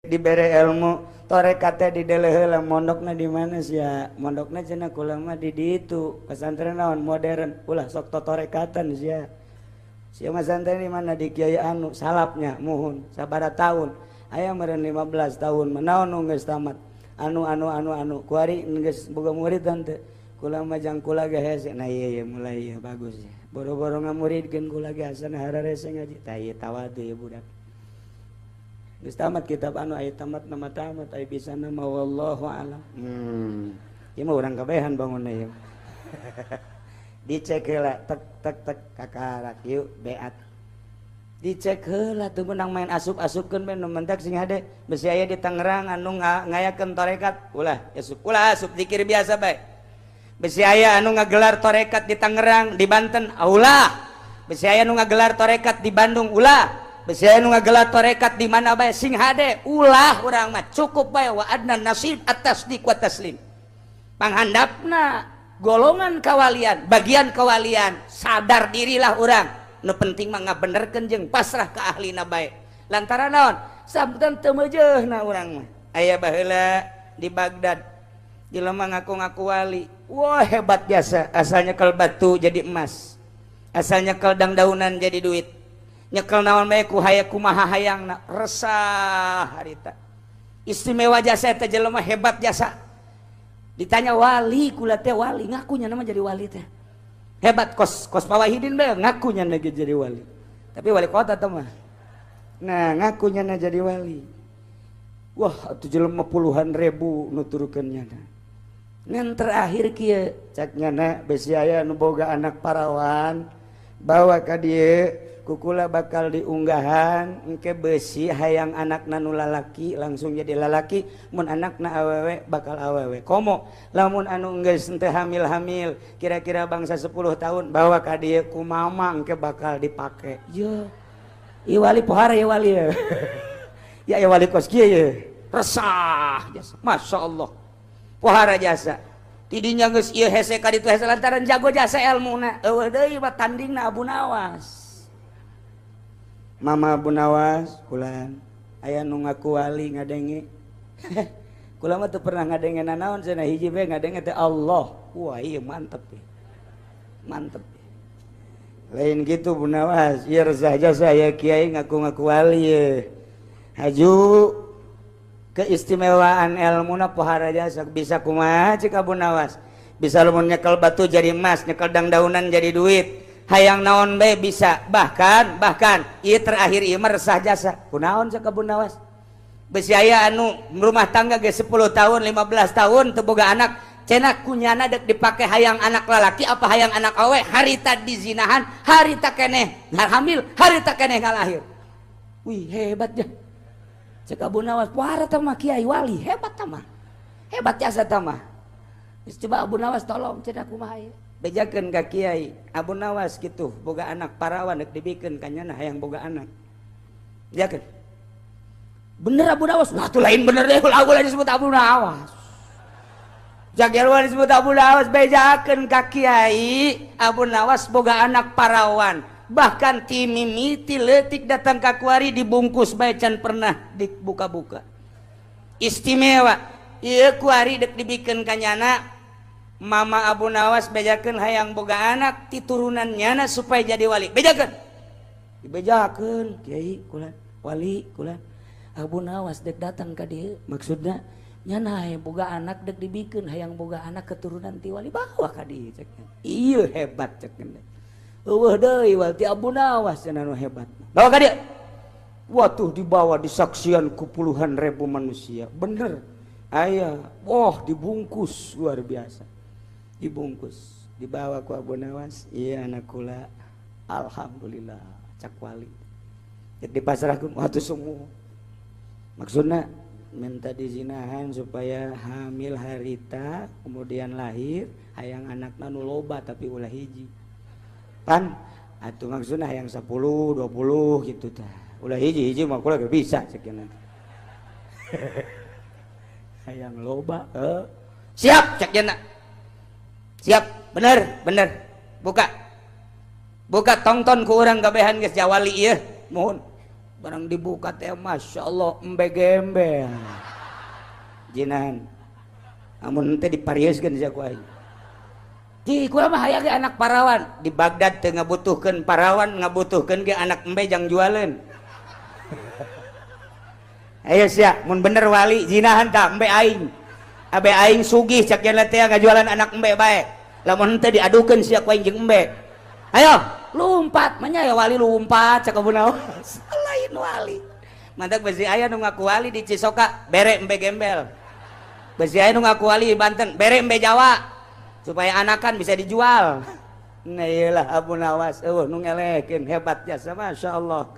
Dibere ilmu torekat teh dideleh heula, mondokna di mana sia? Mondokna cenah kula mah di ditu, pesantren naon modern, ulah sok totorekatan sia. Sia mah santren di mana? Di kiai anu salapnya, muhun. Sabaraha tahun? Aya meureun 15 tahun. Menaon nu geus tamat? Anu anu anu anu kuari geus boga murid teu? Kula mah jang kula ge hese. Nah, ieu ieu mulai ieu bagus ya. Boro-boro ngamuridkeun, kula ge asana hararese ngaji. Tah, ieu tawadu ieu budak. Geus tamat kitab anu, aya tamat nama tamat, aya bisa nama wallahu alam. Ieu mah urang kabehan bangunna ieu. Dicek heula, tek tek tek, kakarak yuk beat. Dicek heula, teu meunang main asup-asupkeun bae. Nu mentak sing hade, besi aya di Tangerang anu ngayakeun tarekat, ulah asup, ulah asup, zikir biasa bae. Besi aya anu ngagelar tarekat di Tangerang, di Banten, ulah. Besi aya anu ngagelar tarekat di Bandung, ulah. Besi aya anu ngagelar tarekat di mana bae, sing hade ulah. Urang mah cukup bae wa adnan nasib at-tasdiq wa taslim. Panghandapna golongan kawalian, bagian kawalian, sadar dirilah urang. Nu penting mah ngabenerkeun jeung pasrah ka ahlina bae. Lantaran naon? Sampetan teu meujeuhna urang mah. Aya baheula di Baghdad, jelema ngaku-ngaku wali. Wah, hebat jasa, asalnya nyekel batu jadi emas. Asalnya nyekel dangdaunan jadi duit. Nyekel naon bae ku haya kumaha hayangna, resah harita. Istimewa jasa eta jelema, hebat jasa. Ditanya wali, kula teh wali, ngakunya nama jadi wali teh. Hebat kos kos Pak Wahidin bae ngakunya lagi jadi wali. Tapi wali kota teh mah. Nah, ngakunya na jadi wali. Wah, atuh jelema puluhan ribu nuturkeun nyana. Ngan terakhir kieu cak nyana, besi aya nu boga anak parawan, bawa ka dieu kukula bakal diunggahan. Engke besi hayang anakna nu lalaki langsung jadi lalaki, mun anakna awewe bakal awewe. Komo lamun anu geus teu hamil-hamil kira-kira bangsa 10 tahun, bawa ka dieu ku mama engke bakal dipake. Ye, ieu wali pohara, ieu wali ya ya, ieu wali kos kieu ye. Resah jasa, Masya Allah, pohara jasa. Tidinya geus ieu hese ka ditu hese lantaran jago jasa elmuna. Eueuh deui mah tandingna Abu Nawas. Mama Abu Nawas, kulan aya nu ngaku wali ngadenge. Kula mah teu pernah ngadenge nanaon cenah, hiji bae ngadenge teh Allah. Wah, ieu mantep ya. Mantep. Lain gitu Bu Nawas, ieu resah jasa ya kiai ngaku-ngaku wali ye. Haju keistimewaan ilmuna pohara jasa, bisa kumaha cik Abu Nawas? Bisa lamun nyekel batu jadi emas, nyekel dangdaunan jadi duit. Hayang naon bae bisa. Bahkan bahkan ieu terakhir ieu mah resah jasa. Kunaon cek Abu Nawas? Besi aya anu rumah tangga ge 10 tahun, 15 tahun teu boga anak, cenah kunyana dek dipake hayang anak lalaki apa hayang anak awe? Harita dizinahan, harita keneh hamil, harita keneh ngalahir. Wih, hebat ya. Cek Abu Nawas, pohara tah mah kiai wali, hebat tah mah. Hebat jasa tah mah. Coba Abu Nawas tolong cenah kumaha ieu? Bejakeun ka kiai Abu Nawas gitu, boga anak parawan dek dibikeun ka nyana hayang boga anak. Bejakeun. Bener Abu Nawas? Wah, tuh lain bener deh, ulah ulah disebut Abu Nawas. Jagelwan disebut Abu Nawas, bejakeun ka kiai Abu Nawas boga anak parawan. Bahkan ti mimiti leutik datang ka kuari dibungkus bae can pernah dibuka-buka. Istimewa. Ieu kuari dek dibikeun ka nyana. Mama Abu Nawas bejakeun hayang boga anak ti turunan nyana supaya jadi wali. Bejakeun. Dibejakeun, kiai kula wali kula. Abu Nawas dek datang ka dieu, maksudna nyana hayang boga anak dek dibikeun hayang boga anak keturunan ti wali, bawa ka dieu cek. Ieu hebat cek. Eueuh deui wal ti Abu Nawas cenah nu hebat. Bawa ka dieu. Wah, tuh dibawa disaksian ku puluhan ribu manusia. Bener. Aya, wah, dibungkus luar biasa. Dibungkus, dibawa ku Abu Nawas, iya anak kula. Alhamdulillah, cak wali. Dek dipasrahkeun, wah tuh semua. Maksudna minta dizinahan supaya hamil harita, kemudian lahir, hayang anakna nu loba tapi ulah hiji. Pan atuh maksudna hayang 10, 20 gitu tah. Ulah hiji-hiji mah kula ge bisa cek nanti. Hayang loba, Siap cek jana. Siap, bener, bener. Buka. Buka tongton ku urang kabehan geus jawali ieu. Mohon. Barang dibuka teh Masya Allah embe gembel. Jinan. Amun teh diparioskeun sia ku aing. Di kurang mah hayang ge anak parawan. Di Baghdad teu ngabutuhkeun parawan, ngabutuhkeun ge anak embe jang jualeun. Ayo sia, mun bener wali jinahan tah embe aing. Abe aing sugih cak yen teh ngajualan anak embe bae. Lamun henteu diadukeun sia ku aing jeung embe. Ayo, lompat, manya ya wali lompat cak Abu Nawas. Lain wali. Mantak besi aya nu ngaku wali di Cisoka, bere embe gembel. Besi aya nu ngaku wali di Banten, bere embe Jawa. Supaya anakan bisa dijual. Nah iyalah Abu Nawas, eueuh nu ngelekeun hebat jasa masyaallah.